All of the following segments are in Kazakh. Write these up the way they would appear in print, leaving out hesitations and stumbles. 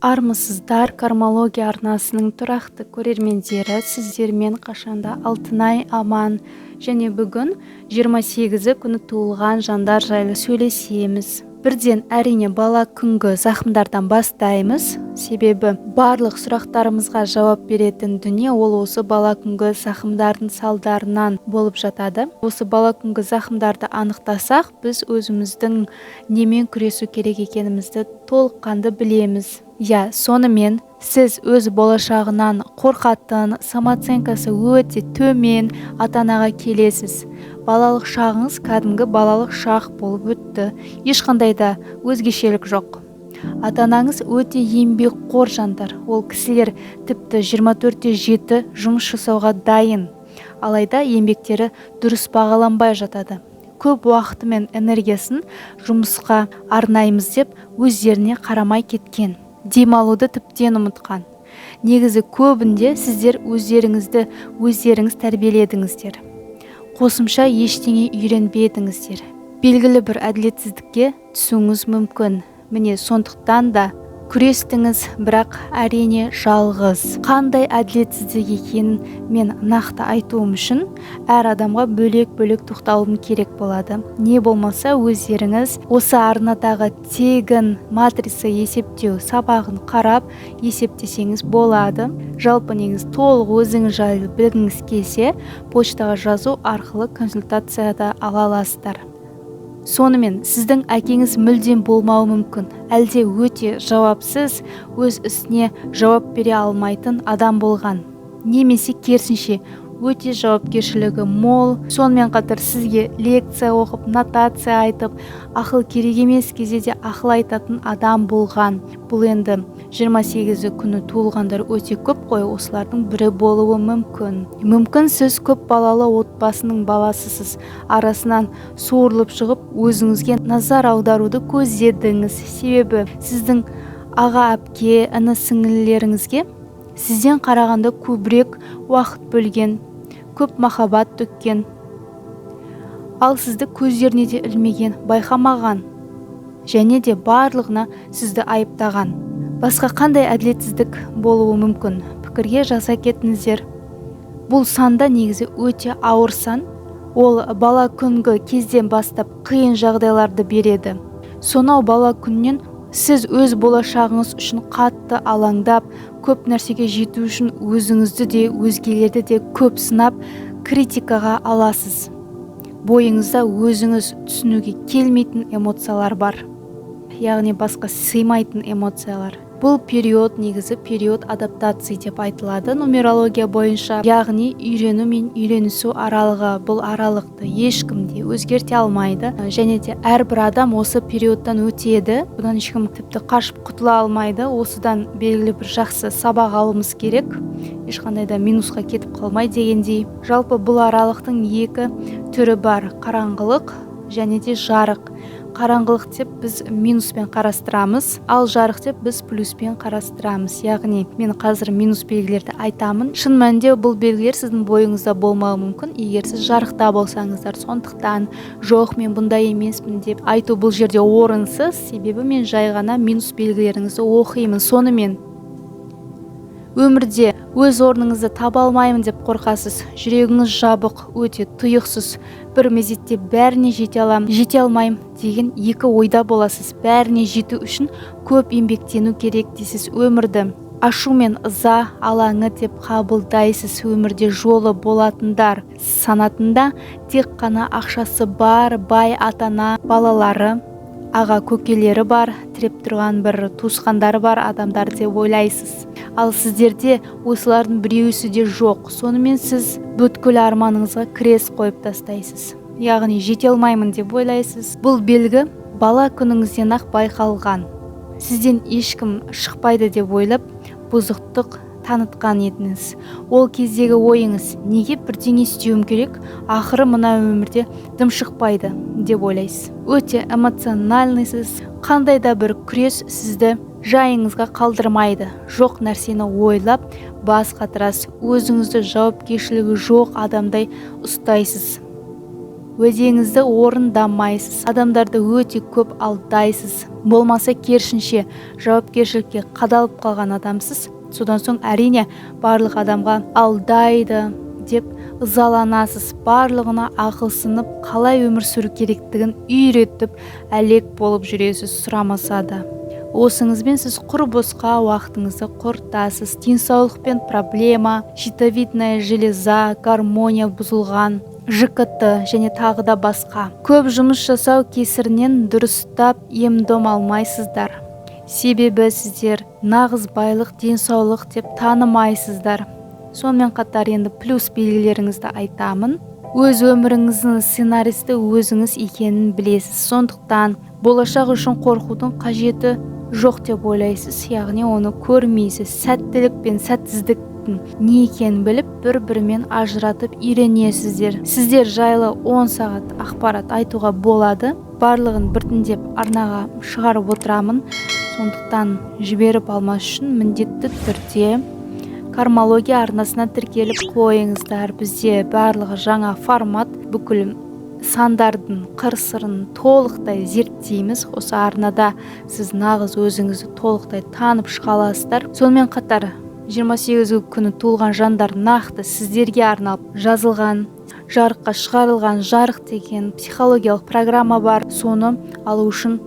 Армысыздар, Кармология арнасының тұрақты көрермендері! Сіздермен қашанда Алтынай Аман, және бүгін 28-і күні туылған жандар жайлы сөйлесеміз. Бірден, әрине, бала күнгі зақымдардан бастаймыз, себебі барлық сұрақтарымызға жауап беретін дүние ол осы бала күнгі зақымдардың салдарынан болып жатады. Осы бала күнгі зақымдарды анықтасақ, біз өзіміздің немен күресу керек екенімізді толыққанды білеміз. Иә, сонымен сіз өз болашағынан қорқатын, самооценкасы өте төмен ата-анаға келесіз. Балалық шағыңыз кәдімгі балалық шақ болып өтті, ешқандай да өзгешелік жоқ. Ата-анаңыз өте еңбекқор жандар, ол кісілер тіпті 24/7 жұмыс жасауға дайын, алайда еңбектері дұрыс бағаланбай жатады. Көп уақыты мен энергиясын жұмысқа арнаймыз деп өздеріне қарамай кеткен, демалуды тіптен ұмытқан. Негізі көбінде сіздер өздеріңізді өздеріңіз тәрбиеледіңіздер, қосымша ештеңе үйренбедіңіздер. Белгілі бір әділетсіздікке түсуіңіз мүмкін. Міне, сондықтан да күрестіңіз, бірақ әрине жалғыз. Қандай әділетсіздік екенін мен нақты айтуым үшін әр адамға бөлек-бөлек тоқталуым керек болады. Не болмаса өздеріңіз осы арнадағы тегін матрица есептеу сабағын қарап есептесеңіз болады. Жалпы негізі толық өзіңіз жайлы білгіңіз келсе, почтаға жазу арқылы консультация да ала аласыздар. Сонымен, сіздің әкеңіз мүлдем болмауы мүмкін, әлде өте жауапсыз, өз ісіне жауап бере алмайтын адам болған, немесе керісінше өте жауапкершілігі мол. Сонымен қатар сізге лекция оқып, нотация айтып, ақыл керек емес кезде де ақыл айтатын адам болған. Бұл енді 28-і күні туылғандар өте көп қой, осылардың бірі болуы мүмкін. Мүмкін сіз көп балалы отбасының баласысыз, арасынан суырылып шығып, өзіңізге назар аударуды көздедіңіз. Себебі сіздің аға, әпке, іні, сіңлілеріңізге сізден қарағанда көбірек уақыт бөлген, көп махаббат төккен, ал сізді көздеріне де ілмеген, байқамаған және де барлығына сізді айыптаған. Басқа қандай әділетсіздік болуы мүмкін? Пікірге жаза кетіңіздер. Бұл санда негізі өте ауыр сан. Ол бала күнгі кезден бастап қиын жағдайларды береді. Сонау бала күннен сіз өз болашағыңыз үшін қатты алаңдап, көп нәрсеге жету үшін өзіңізді де, өзгелерді де көп сынап, критикаға аласыз. Бойыңызда өзіңіз түсінуге келмейтін эмоциялар бар, яғни басқа сыймайтын эмоциялар. Бұл период негізі период адаптации деп айтылады нумерология бойынша, яғни үйрену мен үйренісу аралығы. Бұл аралықты ешкім де өзгерте алмайды, және де әрбір адам осы периодтан өтеді. Бұдан ешкім тіпті қашып құтыла алмайды. Осыдан белгілі бір жақсы сабақ алуымыз керек, ешқандай да минусқа кетіп қалмай дегендей. Жалпы бұл аралықтың екі түрі бар: қараңғылық және де жарық. Қараңғылық деп біз минуспен қарастырамыз, ал жарық деп біз плюспен қарастырамыз. Яғни мен қазір минус белгілерді айтамын. Шын мәнінде бұл белгілер сіздің бойыңызда болмауы мүмкін, егер сіз жарықта болсаңыздар. Сондықтан жоқ, мен бұндай емеспін деп айту бұл жерде орынсыз, себебі мен жай ғана минус белгілеріңізді оқимын. Сонымен өмірде өз орныңызды таба алмаймын деп қорқасыз, жүрегіңіз жабық, өте тұйықсыз, бір мезетте бәріне жете алам, жете алмаймын деген екі ойда боласыз. Бәріне жету үшін көп еңбектену керек дейсіз. Өмірді ашу мен ыза алаңы деп қабылдайсыз. Өмірде жолы болатындар санатында тек қана ақшасы бар бай ата-ана балалары, аға көкелері бар, тіреп тұрған бір туысқандары бар адамдар деп ойлайсыз. Ал сіздерде осылардың біреусі де жоқ. Сонымен сіз бүткіл арманыңызға крест қойып тастайсыз, яғни жете алмаймын деп ойлайсыз. Бұл белгі бала күніңізден ақ байқалған. Сізден ешкім шықпайды деп ойлап, бұзықтық танытқан едіңіз. Ол кездегі ойыңыз: неге бірдеңе істеуім керек, ақыры мына өмірде дым шықпайды деп ойлайсыз. Өте эмоциональныйсыз, қандай да бір күрес сізді жайыңызға қалдырмайды. Жоқ нәрсені ойлап бас қатырасыз, өзіңізді жауапкершілігі жоқ адамдай ұстайсыз. Уәдеңізді орындамайсыз, адамдарды өте көп алдайсыз. Болмаса керісінше жауапкершілікке қадалып қалған адамсыз. Содан соң әрине барлық адамға алдайды деп ызаланасыз. Барлығына ақылсынып, қалай өмір сүру керектігін үйретіп, әлек болып жүресіз сұрамаса да. Осыңызбен сіз құр босқа уақытыңызды құртасыз. Денсаулықпен проблема, щитовидная железа, гармония бұзылған, ЖКТ және тағы да басқа. Көп жұмыс жасау кесірінен дұрыстап ем-дом алмайсыздар. Себебі сіздер нағыз байлық денсаулық деп танымайсыздар. Сонымен қатар енді плюс белгілеріңізді айтамын. Өз өміріңіздің сценаристі өзіңіз екенін білесіз. Сондықтан болашақ үшін қорқудың қажеті жоқ деп ойлайсыз, яғни оны көрмейсіз. Сәттілік пен сәтсіздіктің не екенін біліп, бір-бірімен ажыратып үйренесіздер. Сіздер жайлы 10 сағат ақпарат айтуға болады. Барлығын біртіндеп арнаға шығарып отырамын. Сондықтан жіберіп алмас үшін міндетті түрде Кармология арнасына тіркеліп қойыңыздар. Бізде барлығы жаңа формат, бүкіл сандардың қыр-сырын толықтай зерттейміз. Осы арнада сіз нағыз өзіңізді толықтай танып шыға аласыздар. Сонымен қатар 28 күні туылған жандар нақты сіздерге арналып жазылған, жарыққа шығарылған жарық деген психологиялық программа бар. Соны алу үшін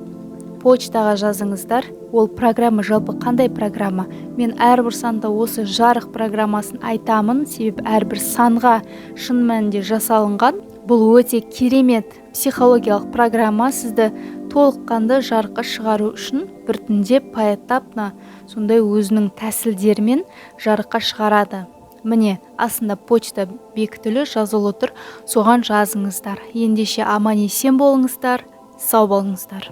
почтаға жазыңыздар. Ол программа жалпы қандай программа? Мен әрбір санда осы жарық программасын айтамын, себебі әрбір санға шын мәнінде жасалынған. Бұл өте керемет психологиялық программа, сізді толыққанды жарыққа шығару үшін біртіндеп поэтапно сондай өзінің тәсілдерімен жарыққа шығарады. Міне, астында почта бекітулі жазулы тұр, соған жазыңыздар. Ендеше аман есен болыңыздар, сау болыңыздар.